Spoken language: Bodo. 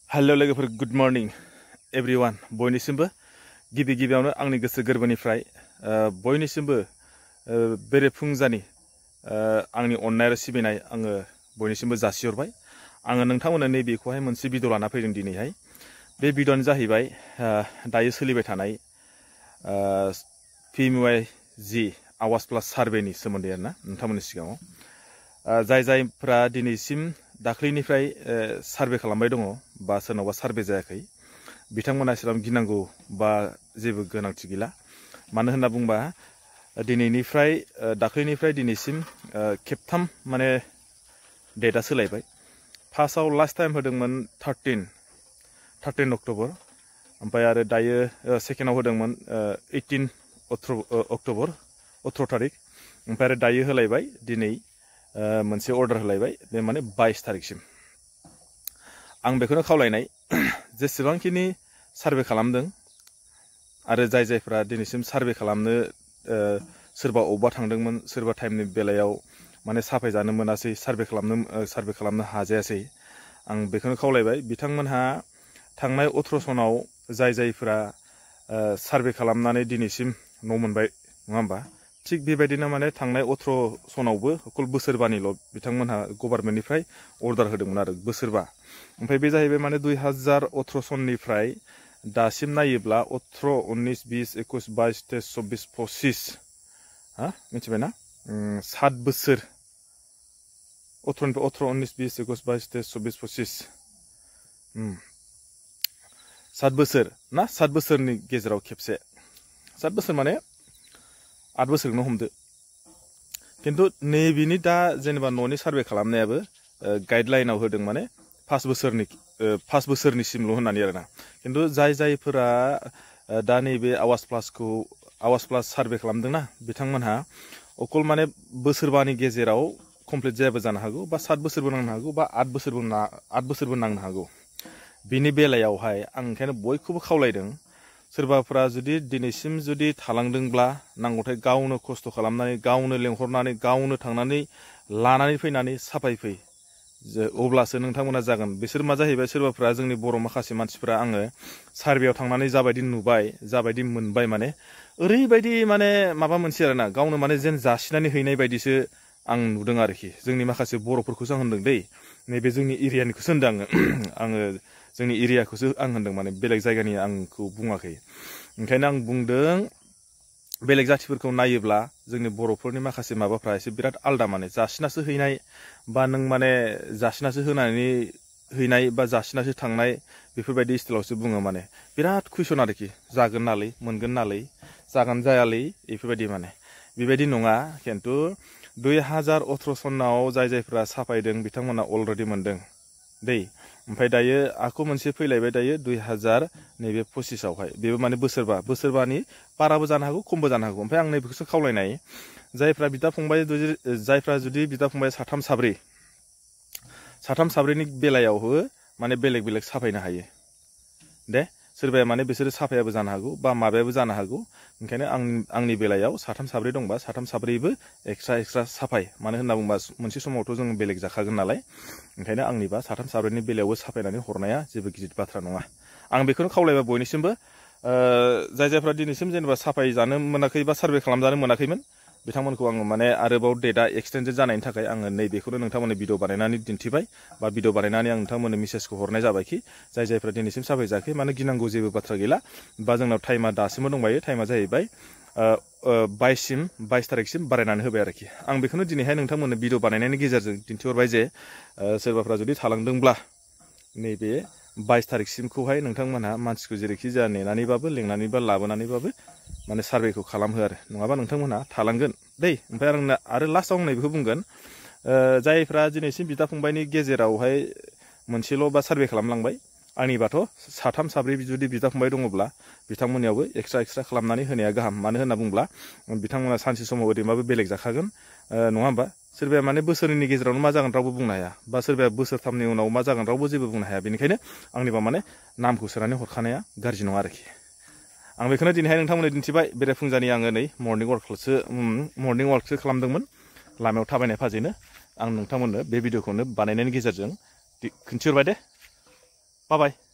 हेलो लोगोफोर गुड मर्निं एवरीवन बयनिसिमबो गिबि गिबियावनो आंनि गोसो गोरबोनिफ्राय बयनिसिमबो बेरेफुंजानि आंनि अननाय आरो सिबिनाय आङो बयनिसिमबो जासिहरबाय। आङो नोंथांमोननो नैबेखौहाय मोनसे भिडिअ लाना फैदों दिनैहाय। बे भिडिअआनो जाहैबाय दायो सोलिबाय थानाय PMUIG आवाज प्लास सार्भेनि सोमोन्दै आरोना नोंथांमोननि सिगाङाव जाय जायफ्रा दिनैसिम दाख्लैनिफ्राय सार्भे खालामबाय दङ बा सोरनावबा सार्भे जायाखै बिथांमोना एसेबां गिनांगौ बा जेबो गोनांथि गैला। मानो होनना बुंबा दिनैनिफ्राय दाख्लैनिफ्राय दिनैसिम खेबथाम माने डेटआ सोलायबाय। फार्स्टआव लास्ट टाइम होदोंमोन 13 अक्ट'बर, ओमफ्राय आरो दायो सेकेन्डआव होदोंमोन 18 थारिख, ओमफ्राय आरो दायो होलायबाय दिनै मोनसे अर्डार होलायबाय, बे माने 22 थारिखसिम। आं बेखौनो खावलायनाय जेसेबांखिनि सार्भे खालामदों आरो जाय जायफ्रा दिनैसिम सार्भे खालामनो सोरबा अबेबा थांदोंमोन, सोरबा टाइमनि बेलायाव माने साफायजानो मोनासै, सार्भे खालामनो हाजायासै, आं बेखौनो खावलायबाय बिथांमोनहा थांनाय 18 सनाव जाय जायफ्रा सार्भे खालामनानै दिनैसिम न' मोनबाय नङा होमबा, थिग बेबायदिनो माने थांनाय 18 सनावबो अकल बोसोरबानिल' बिथांमोनहा गभर्नमेन्टनिफ्राय अर्डार होदोंमोन आरो बोसोरबा। ओमफ्राय बे जाहैबाय माने 2018 सननिफ्राय दासिम नायोब्ला 18, 19, 20, 21, 22, 23, 24, 25 मिथिबायना 7 बोसोर 18, 19, 20, 21, 22, 23, 24, 25 7 बोसोर ना 7 बोसोरनि गेजेराव खेबसे 7 बोसोर माने 8 बोसोरखौनो हमदो। खिन्थु नैबेनि दा जेनेबा न'नि सार्भे खालामनायाबो गाइडलाइनाव होदों माने 5 बोसोरनिसिमल' होननानै आरोना। खिन्थु जाय जायफोरा दा नैबे आवाज प्लास सार्भे खालामदोंना बिथांमोनहा अकल माने बोसोरबानि गेजेराव कमप्लिट जायाबो जानो हागौ, बा 7 बोसोरबो नांनो हागौ, बा 8 बोसोरबो नांनो हागौ। बिनि बेलायावहाय आं ओंखायनो बयखौबो खावलायदों, सोरबाफ्रा जुदि दिनैसिम जुदि थालांदोंब्ला नांगौथाय गावनो खस्थ' खालामनानै, गावनो लेंहरनानै, गावनो थांनानै लानानै फैनानै साफायफै, अब्लासो नोंथांमोना जागोन। बिसोर मा जाहैबाय, सोरबाफ्रा जोंनि बर' माखासे मानसिफ्रा आङो सार्भेयाव थांनानै जाबायदि नुबाय, जाबायदि मोनबाय, माने ओरैबायदि माने माबा मोनसे आरोना, गावनो माने जेन जासिनानै हैनाय बायदिसो आं नुदों आरोखि। जोंनि माखासे बर'फोरखौसो आं होनदों दै, नैबे जोंनि एरियानिखौसो होनदों आङो जोंनि एरियाखौसो आं होनदों, माने बेलेग जायगानि आंखौ बुङाखै। ओंखायनो आं बुंदों बेलेग जाथिफोरखौ नायोब्ला जोंनि बर'फोरनि माखासे माबाफ्रा एसे बिराद आलदा, माने जासिनासो हैनाय, बा नों माने जासिनासो होनानै हैनाय बा जासिनासो थांनाय, बेफोरबायदि स्टाइलावसो बुङो। माने बिराद कुइसन आरोखि, जागोन नालै, मोनगोन नालै, जागोन जायालै, बेफोरबायदि माने बेबायदि नङा। खिन्थु 2018 सनाव जाय जायफ्रा साफायदों बिथांमोना अलरेडि मोनदों दै। ओमफ्राय दायो आखु मोनसे फैलायबाय दायो 2025आवहाय, बेबो माने बोसोरबानि बाराबो जानो हागौ, खमबो जानो हागौ। ओमफ्राय आं नैबेखौसो खावलायनाय, जायफ्रा जुदि बिदा फंबाय साथाम साब्रैनि बेलायावबो माने बेलेग बेलेग साफायनो हायो दे। सोरबाया माने बिसोरो साफायाबो जानो हागौ, बा माबायाबो जानो हागौ। ओंखायनो आंनि बेलायाव 3 4 दंबा 3 4बो एक्सट्रा साफाय। मानो होनना बुंबा मोनसे समावथ' जों बेलेग जाखागोन नालाय, ओंखायनो आंनिबा 3 4नि बेलायावबो साफायनानै हरनाया जेबो गिदिर बाथ्रा नङा। आं बेखौनो खावलायबाय बयनिसिमबो, जाय जायफ्रा दिनैसिम जेनेबा साफाय जानो मोनाखै बा सार्भे खालामजानो मोनाखैमोन बिथांमोनखौ आङो माने आरोबाव डेटआ एक्सटेन्डेड जानायनि थाखाय आङो नैबेखौनो नोंथांमोननो भिडिअ बानायनानै दिन्थिबाय, बा भिडिअ बानायनानै आं नोंथांमोननो मेसेजखौ हरनाय जाबायखि जाय जायफ्रा दिनैसिम साफाय जायाखै माने गिनांगौ जेबो बाथ्रा गैला। बा जोंनाव टाइमा दासिमबो दंबायो, टाइमा जाहैबाय 22 थारिखसिम बारायनानै होबाय आरोखि। आं बेखौनो दिनैहाय नोंथांमोननो भिडिअ बानायनायनि गेजेरजों दिन्थिहरबाय जे सोरबाफ्रा जुदि थालांदोंब्ला नैबे 22 थारिखसिमखौहाय नोंथांमोनहा मानसिखौ जेरैखि जाया नेनानैबाबो, लेंनानैबा लाबोनानैबाबो माने सार्भेखौ खालामहो आरो, नङाबा नोंथांमोनहा थालांगोन दै। ओमफ्राय आरो लास्टआव आं नैबेखौ बुंगोन, जायफ्रा दिनैसिम बिदा फंबायनि गेजेरावहाय मोनसेल' बा सार्भे खालामलांबाय, आंनिबाथ' 3 4 जुदि बिदा फंबाय दङब्ला बिथांमोननियावबो एक्सट्रा खालामनानै होनाया गाहाम। मानो होनना बुंब्ला बिथांमोना सानसे समाव ओरैनोबाबो बेलेग जाखागोन नङा होमबा। सोरबाया माने बोसोरनि गेजेरावनो मा जागोन रावबो बुंनो हाया, बा सोरबाया बोसोरथामनि उनाव मा जागोन रावबो जेबो बुंनो हाया। बेनिखायनो आंनिबा माने नामखौ सोनानै हरखानाया गाज्रि नङा आरोखि। आं बेखौनो दिनैहाय नोंथांमोननो दिन्थिबाय। बेरेफुंजानि आङो नै मर्निं वाकसो खालामदोंमोन, लामायाव थाबायनाय फाजैनो आं नोंथांमोननो बे भिडिअखौनो बानायनायनि गेजेरजों खिन्थिहरबाय दे। बाय बाय।